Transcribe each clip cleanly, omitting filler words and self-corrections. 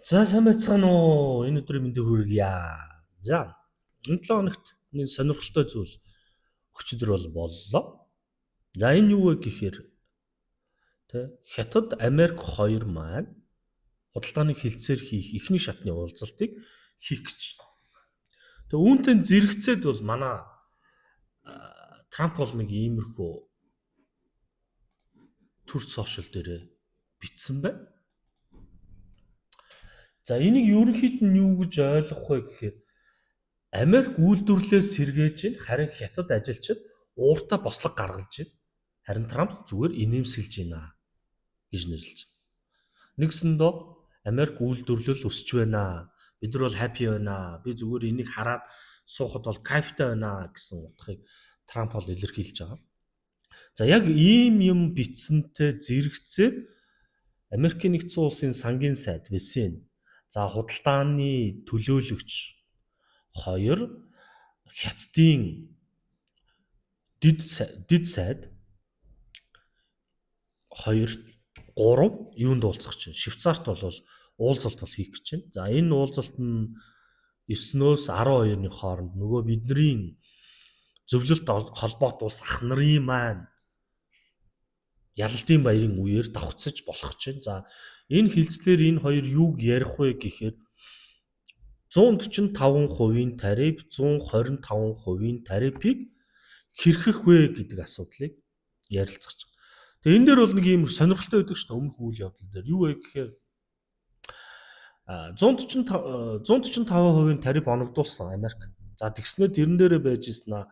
За, сайн байцгаана уу? Энэ өдрийн мэндийг хүргье. За, энэ 7 хоногт нэг сонирхолтой зүйл өчигдөр бол боллоо. За, энэ юу вэ гэхээр тэ Хятад, Америк хоёр маань худалдааны хилцээр хийх эхний шатны уулзалтыг хийх гэж. Тэгээ үүнтэй зэрэгцээд бол манай Трамп бол нэг иймэрхүү төр сошиал дээрээ бичсэн байна. За, энийг ерөнхийд нь юу гэж ойлгох вэ гэхээр Америк үйлдвэрлэлээ сэргээж байна, харин Хятад ажилчид ууртай бослого гаргаж байна. Харин Трамп зүгээр инээмсэглэж байна гэж нэрлэж байна. Нэгсэндөө Америк үйлдвэрлэл өсөж байна. Бид нар бол happy байна. Би зүгээр энийг хараад суухад бол кайфтай байна гэсэн утгыг Трамп бол илэрхийлж байгаа. За, яг ийм юм бичсэнтэй зэрэгцээд Америкийн нэгдсэн улсын сангийн сайд Бессент, за, худалдааны төлөөлөгч хоёр, Хятадын дэд сайд хоёр, гурав юунд уулзах чинь Швейцарт бол уулзалт бол хийх гэж байна. За, энэ уулзалт нь 9-өөс 12-ны хооронд нөгөө бидний зөвлөлт холбоот улс ах нарын маань ялалтын баярын үеэр давхцаж болох чинь. За, энэ хилцлээр энэ хоёр юуг ярих вэ гэхээр 145% тариф, 125% тарифыг хэрхэх вэ гэдэг асуудлыг ярилцах чинь. Тэгээ энэ дээр бол нэг юм сонирхолтой байдаг шүү дээ, өмнөх үйл явдал дээр. Юу вэ гэхээр 145% тариф оногдуулсан Америк. За, тэгснээр тэрэн дээрээ байж ирсэн аа,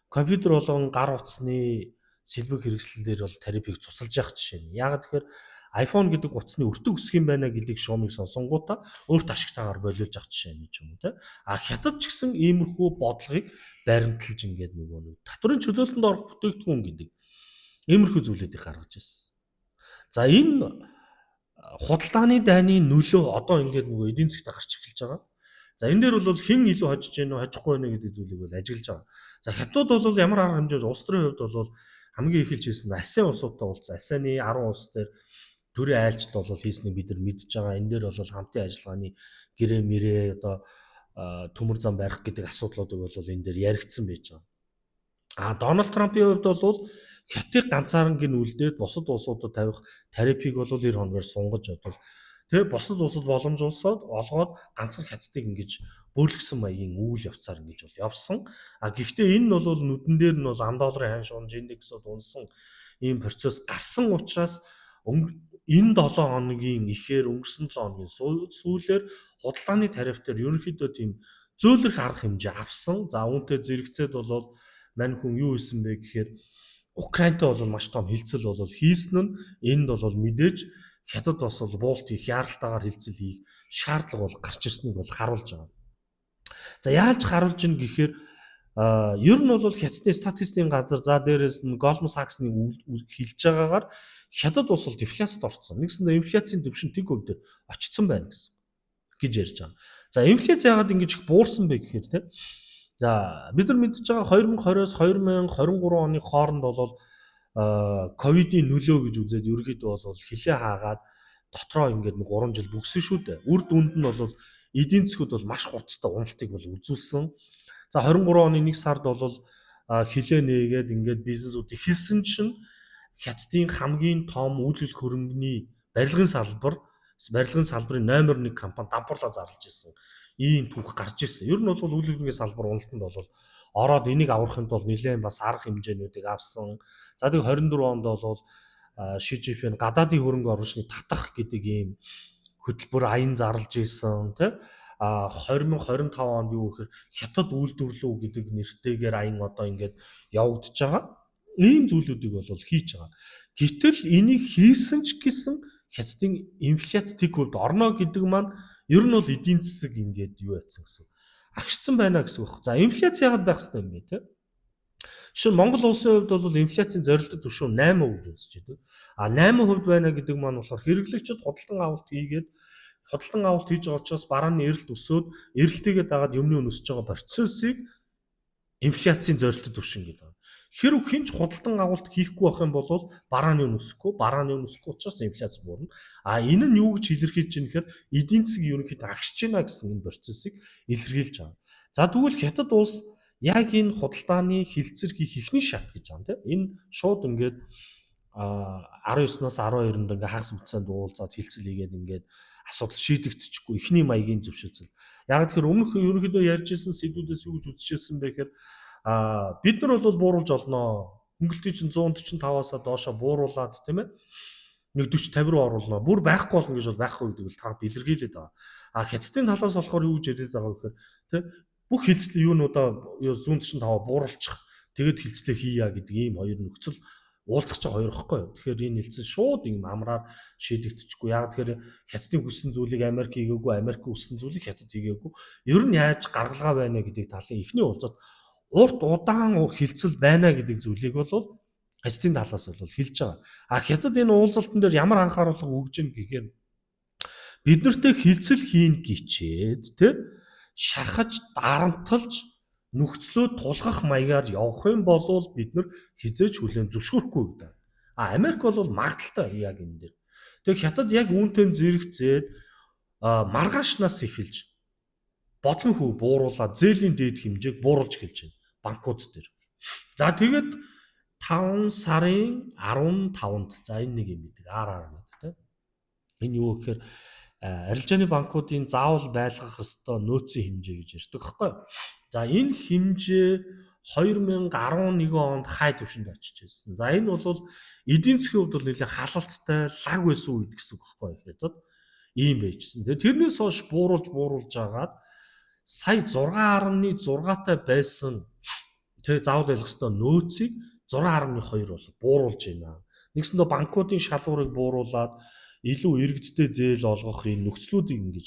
компьютер болон гар утасны сэлбэг хэрэгслэл дээр бол тарифыг цуцалж явах жишээ нь. Яагаад тэгэхээр iPhone гэдэг утасны өртөг өсөх юм байна гэдэг шуумыг сонсонгуудаа өөрт ашигтайгаар болиулж авах жишээ нь ч юм уу, те. А Хятад ч гэсэн иймэрхүү бодлогыг баримталж ингээд нөгөө нэг татварын чөлөөлтөнд орох бүтээгдэхүүн гэдэг иймэрхүү зүйлүүдийг гаргаж ирсэн. За, энэ худалдааны дайны нөлөө одоо ингээд нөгөө эдийн засгт гарч эхэлж байгаа. За, энэ дээр бол хэн илүү хожиж гэнэ үү, хожихгүй байна гэдэг зүйлийг бол ажиглаж байгаа. За, Хятад бол ямар арга хэмжээ, улс төрийн хувьд бол хамгийн их хэлж хийсэн нь АСЕАН улсуудтай уулзсан. АСЕАН-ы 10 улс дээр төрийн айлчд бол хийснийг бид нар мэдж байгаа. Энэ дээр бол хамтын ажиллагааны гэрээ мэрээ, одоо төмөр зам барих гэдэг асуудлуудыг бол энэ дээр яригдсан байж байгаа. А Дональд Трампын хувьд бол Хятадыг ганцаарн гин үлдээд бусад улсуудад тавих тарифыг бол 90 хоногор сунгаж бодвол тэгээ бусад улсад боломж олсоод олгоод ганцхан Хятадыг ингэж бөрлөсөн маягийн үйл явцаар ингэж бол явсан. А гэхдээ энэ нь бол нүдэн дээр нь бол ам долларын ханш унж, индексүүд унсан ийм процесс гарсан учраас энэ 7 хоногийн ихээр, өнгөрсөн 7 хоногийн сүүлээр худалдааны тариф дээр ерөнхийдөө тийм зөөлрөх арга хэмжээ авсан. За, үүнтэй зэрэгцээд бол мань хүн юу хийсэн бэ гэхээр Украинтай бол маш том хилцэл бол хийсэн нь энд бол мэдээж Хятад бас бол буулт хийх яаралтайгаар хилцэл хийх шаардлага бол гарч ирснийг бол харуулж байгаа. За, яаж харуулж ийн гэхээр ер нь бол Хятадын статистикийн газар, за, дээрээс нь Goldman Sachs-ны хэлж байгаагаар Хятад улс бол дефляцид орцсон. Нэгсэндээ инфляцийн түвшин тэг хувь дээр очсон байна гэсэн гэж ярьж байгаа. За, инфляц яагаад ингэж их буурсан бэ гэхээр те, за, бид нар мэдж байгаа, 2020-оос 2023 оны хооронд бол ковидын нөлөө гэж үзээд ерөнхийдөө бол хилээ хаагаад дотроо ингээд нэг 3 жил бүгсэн шүү дээ. Үр дүнд нь бол эдийн засгууд бол маш хурцтай уналтыг бол үзүүлсэн. За, 23 оны 1 сард бол хилээ нээгээд ингээд бизнесүүд эхэлсэн чинь Хятадын хамгийн том үйлдвэрлэх хөрөнгөний барилгын салбарын номер 1 компани дампуурлаа зарлж ирсэн. Ийм түүх гарч ирсэн. Ер нь бол үйлдвэрлэлийн салбар уналтанд бол ороод энийг аврахын тулд нэлээд бас арга хэмжээнүүдийг авсан. За, тэг 24 онд бол Ши Цзиньпин гадаадын хөрөнгө оруулалтыг татах гэдэг ийм хөтөлбөр аян зарлж исэн, тий. А 2025 онд юу гэхээр Хятад үйлдвэрлэв гэдэг нэртэйгээр аян одоо ингээд явагдаж байгаа. Ийм зүйлүүдийг бол хийж байгаа. Гэтэл энийг хийсэн ч гэсэн Хятадын инфляц тэг хувьд орно гэдэг маань ер нь бол эдийн засаг ингээд юу яцсан гэсэн. Агшсан байна гэсэн үг. За, инфляц яагаад байх ёстой юм бэ, те? Жишээ нь Монгол улсын хувьд бол инфляцийн зорилттой түвшин 8% гэж үзэж байдаг. А 8% байна гэдэг маань болохоор хэрэглэгчид худалдан авалт хийж байгаа учраас барааны эрэлт өсөөд, эрэлтийгээ дагаад юмны үн өсөж байгаа процессыг инфляцийн зорилттой түвшин гэдэг. Хэрв хэн ч худалдан авалт хийхгүй байх юм бол барааны үн өсөхгүй, барааны үн өсөхгүй учраас инфляц буурна. А энэ нь юу гэж илэрхийлж байна гэхээр эдийн засаг ерөнхийдөө агшиж байна гэсэн энэ процессыг илэрхийлж байгаа. За, тэгвэл Хятад улс яг энэ худалдааны хилцэр хийх эхний шат гэж байгаа юм, тийм. Энэ шууд ингээд 19-наас 12-нд ингээ хагас бүтцэнд уулзаад хилцэл хийгээд ингээд асуудал шийдэгдчихгүй эхний маягийн зөвшөлтсөл. Яг тэгэхээр өмнөх ерөнхийдөө ярьж ирсэн сэдвүүдээс юу гэж үзчихсэн бэ гэхээр бид нар бол бууруулж олноо. Хөнгөлтийг чинь 145-аас доошо бууруулад, тийм ээ, нэг 40 50 руу оруулна. Бүр байхгүй болно гэж бол байхгүй гэдэг л Трамп илэрхийлээд байгаа. А Хятадын талаас болохоор юу гэж яриад байгаа вэ гэхээр, тийм, бүх хилцэл юунуудаа 145 бууруулчих. Тэгээд хилцлээ хийя гэдэг ийм хоёр нөхцөл уулзах чинь хоёр ихгүй юу. Тэгэхээр энэ хилцэл шууд ийм амраар шийдэгдэчихгүй. Яг тэгэхээр Хятадын хүссэн зүйлийг Америк хийгээгүй, Америк хүссэн зүйлийг Хятад хийгээгүй. Ер нь яаж гаргалгаа байна гэдэг талын эхний уулзалт урт удаан хилцэл байна гэдэг зүйлийг бол Хятадын талаас бол хэлж байгаа. А Хятад энэ уулзалтан дээр ямар анхааруулга өгж гин гэхээр бид нартэй хилцэл хийн гिचээд, тэ, шахаж дарамталж нөхцлөө тулгах маягаар явах юм бол бид нар хэзээ ч хүлээн зөвшөөрөхгүй гэдэг. А Америк бол магадлалтай яг энэ дээр. Тэгээ Хятад яг үүнтэй зэрэгцээд маргаашнаас эхэлж бодлон хүү бууруулаад зээлийн дээд хэмжээг бууруулж эхэлж байна банкуд дээр. За, тэгээд 5 сарын 15-нд, за, энэ нэг юм байдаг. RR гэдэг, тийм. Энэ юу гэхээр арилжааны банкуудын заавал байлгах ёстой нөөцийн хэмжээ гэж ярьдаг байхгүй юу? За, энэ хэмжээ 2011 онд хай түвшинд очиж байсан. За, энэ бол эдийн засгийн хувьд бол нэлээд халалцтай лаг байсан үед гэсэн үг байхгүй юу? Хятад ийм байжсэн. Тэгээ тэрнээс хойш бууруулж бууруулж агаад сая 6.6-тай байсан тэг заавал байлгах ёстой нөөцийг 6.2 бол бууруулж байна. Нэгсэндээ банкуудын шалгуурыг бууруулад илүү иргэдтэй зээл олгох энэ нөхцлүүдийг ингэж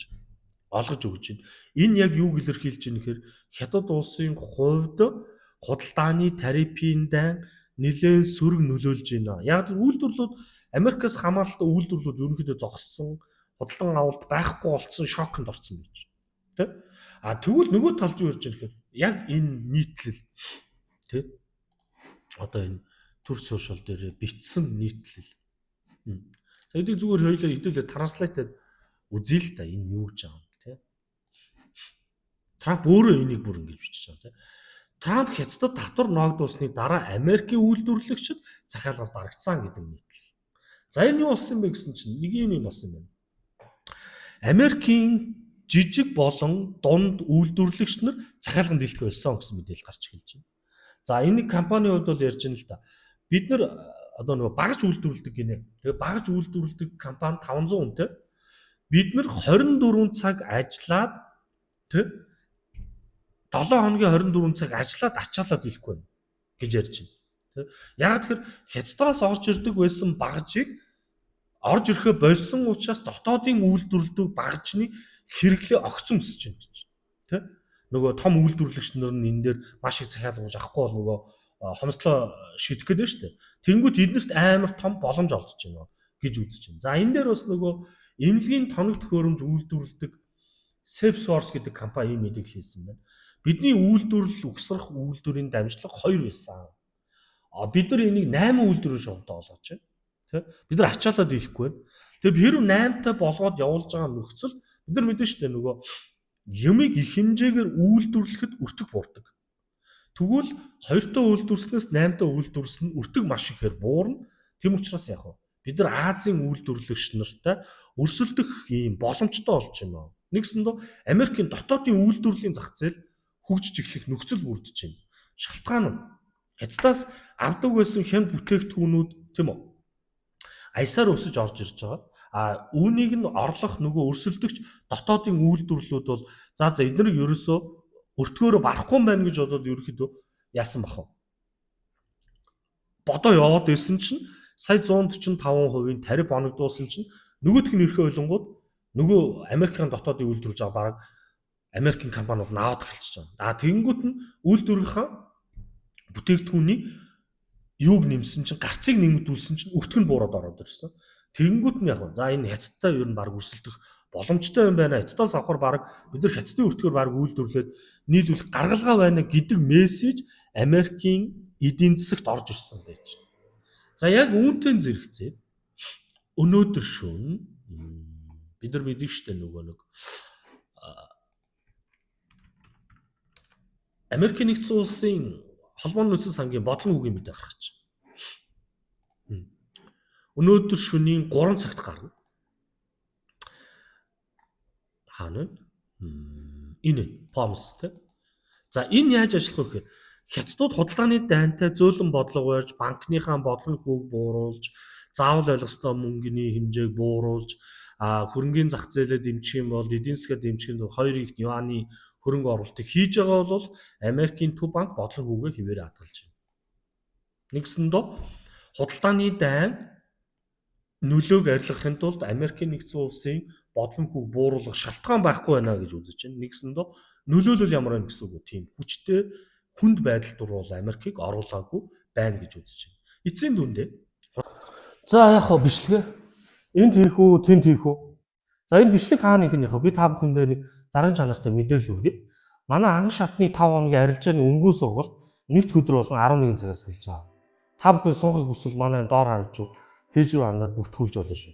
олгож өгч байна. Энэ яг юуг илэрхийлж байна гэхээр Хятад улсын хувьд худалдааны тарифын дайн нэлээд сөрөг нөлөөлж байна. Яг үйлдвэрлэлүүд Америкаас хамааралтай үйлдвэрлэлүүд ерөнхийдөө зогссон, худалдан авалт байхгүй болцсон шоконд орсон байж. Тэ? А тэгвэл нөгөө талд юу ярьж байгаа гэхээр яг энэ нийтлэл, тэ, одоо энэ төр сошиал дээр бичсэн нийтлэл. За, эдийг зүгээр хоёлаа хэдүүлээ translate үзье л та, энэ юу гэж байгаа юм, тэ. Трамп өөрөө энийг бүр ингэж бичиж байгаа, тэ. Трамп Хятадд татвар ноогдуулсны дараа Америкийн үйлдвэрлэгчид захиалгаар дарагдсан гэдэг нийтлэл. За, энэ юу болсон бэ гэсэн чинь нэг юм юм болсон байна. Америкийн жижиг болон дунд үйлдвэрлэгч нар захиалган дийлдэхээ болсон гэсэн мэдээлэл гарч эхэлж байна. За, энэ компанийн хувьд бол ярьж байна л да. Бид нар одоо нөгөө багаж үйлдвэрлэдэг гинэ. Тэгээ багаж үйлдвэрлэдэг компани 500 хүнтэй. Бид нар 24 цаг ажиллаад, тэ, 7 хоногийн 24 цаг ажиллаад ачаалаад дийлэхгүй байна гэж ярьж байна. Тэ. Яг тэгэхээр Хятадаас орж ирдэг байсан багажийг орж ирэхээ болсон учраас дотоодын үйлдвэрлэдэг багажны хэрэглээ огцон өсөж байна гэж. Тэ? Нөгөө том үйлдвэрлэгч нар нь энэ дээр маш их захиалга ууж авахгүй бол нөгөө хомсдлоо шийдэх гээд байна шүү дээ. Тэнгүүт эднэрт амар том боломж олдож байна гэж үзэж байна. За, энэ дээр бас нөгөө эмнэлгийн тоног төхөөрөмж үйлдвэрлэдэг Safe Source гэдэг компани ийм мэдээлэл хийсэн байна. Бидний үйлдвэрлэл угсрах үйлдвэрийн дамжлага 2 байсан. А бид нар энийг 8 үйлдвэрийн шугамтай олгож байна. Тэ? Бид нар ачаалаад дийлэхгүй байна. Тэгээ хэрв 8-тай болгоод явуулж байгаа нөхцөл бид нар мэдэн шүү дээ, нөгөө юмыг их хэмжээгээр үйлдвэрлэхэд өртөг буурдаг. Тэгвэл 2-той үйлдвэрлэснээс 8-тай үйлдвэрлэсэн нь өртөг маш ихээр буурна. Тийм учраас яг вэ, бид нар Азийн үйлдвэрлэгч нартай өрсөлдөх ийм боломжтой болж байна. Нэгсэндээ Америкийн дотоодын үйлдвэрлэлийн зах зээл хөгжиж эхлэх нөхцөл бүрдэж байна. Шалтгаан нь Хятадаас авдаг байсан хямд бүтээгдэхүүнүүд, тийм үү, аясаар өсөж орж ирж байгаа. А үүнийг нь орлох нөгөө өрсөлдөгч дотоодын үйлдвэрлэлүүд бол за за эднийг ерөөсөө өртгөөрөө барахгүй юм байна гэж бодоод ерөөхдөө яасан бах вэ? Бодоо яваад ирсэн чинь сая 145%-ийн тариф оногдуулсан чинь нөгөөх нь ирэхээ болонгууд нөгөө Америкийн дотоодын үйлдвэрлэж байгаа бараг Америкийн компаниуд нь аваад эхэлчихэж байгаа. А тэгэнгүүт нь үйлдвэрлэхэн бүтээгдэхүүний юуг нэмсэн чинь, гарцыг нэмэгдүүлсэн чинь өртөг нь буураад ороод ирсэн. Тэгэнгүүт нь яг за энэ Хятадтай ер нь баг өрсөлдөх боломжтой юм байна. Хятадаас авахар бараг бид нар Хятадын өртгөөр бараг үйлдвэрлээд нийлүүлэх гаргалгаа байна гэдэг мессеж Америкийн эдийн засагт орж ирсэн байж байна. За, яг үүнтэй зэрэгцээ өнөөдөр шөнө бид нар мэднэ шүү дээ, нөгөө нэг Америкийн нэгдсэн улсын холбооны нөөцийн сангийн бодлогын хүүгийн мэдээ гаргаж байна. Өнөөдөр шөнийн 3 цагт гарна. Хаана вэ? Энэ FOMC, те. За, энэ яаж ажиллах вэ гэхээр Хятадууд худалдааны дайнтай зөөлөн бодлого барьж, банкныхаа бодлогын хүүг бууруулж, заавал ойлгох ёстой мөнгөний хэмжээг бууруулж, хөрөнгийн зах зээлээ дэмжих юм бол, эдийн засгаа дэмжих юм бол 2 их юаны хөрөнгө оруулалтыг хийж байгаа бол Америкийн төв банк бодлогын хүүгээ хэвээрээ хадгалж байна. Нэгсэндөө худалдааны дайн нөлөөг арилгахын тулд Америкийн нэгдсэн улсын бодлогын хүүг бууруулах шалтгаан байхгүй байна гэж үзэж байна. Нэгсэндөө нөлөөлөл ямар байна гэсэн үг үү? Тийм хүчтэй хүнд байдал руу Америкийг оруулаагүй байна гэж үзэж байна. Эцсийн дүндээ за яг хоо бичлэгээ энд хийх үү, тэнд хийх үү? За, энэ бичлэг хаана хийх нь яг би та бүхэндээ нэг зарын чанартай мэдээлэл өгье. Манай анхан шатны 5 хоногийн арилжааны өнгөн сургалт нэгд өдөр болон 11 цагаас эхэлж байгаа. Та бүхэн суухыг хүсвэл манай доор харж page рүү хандаад бүртгүүлж болно шүү.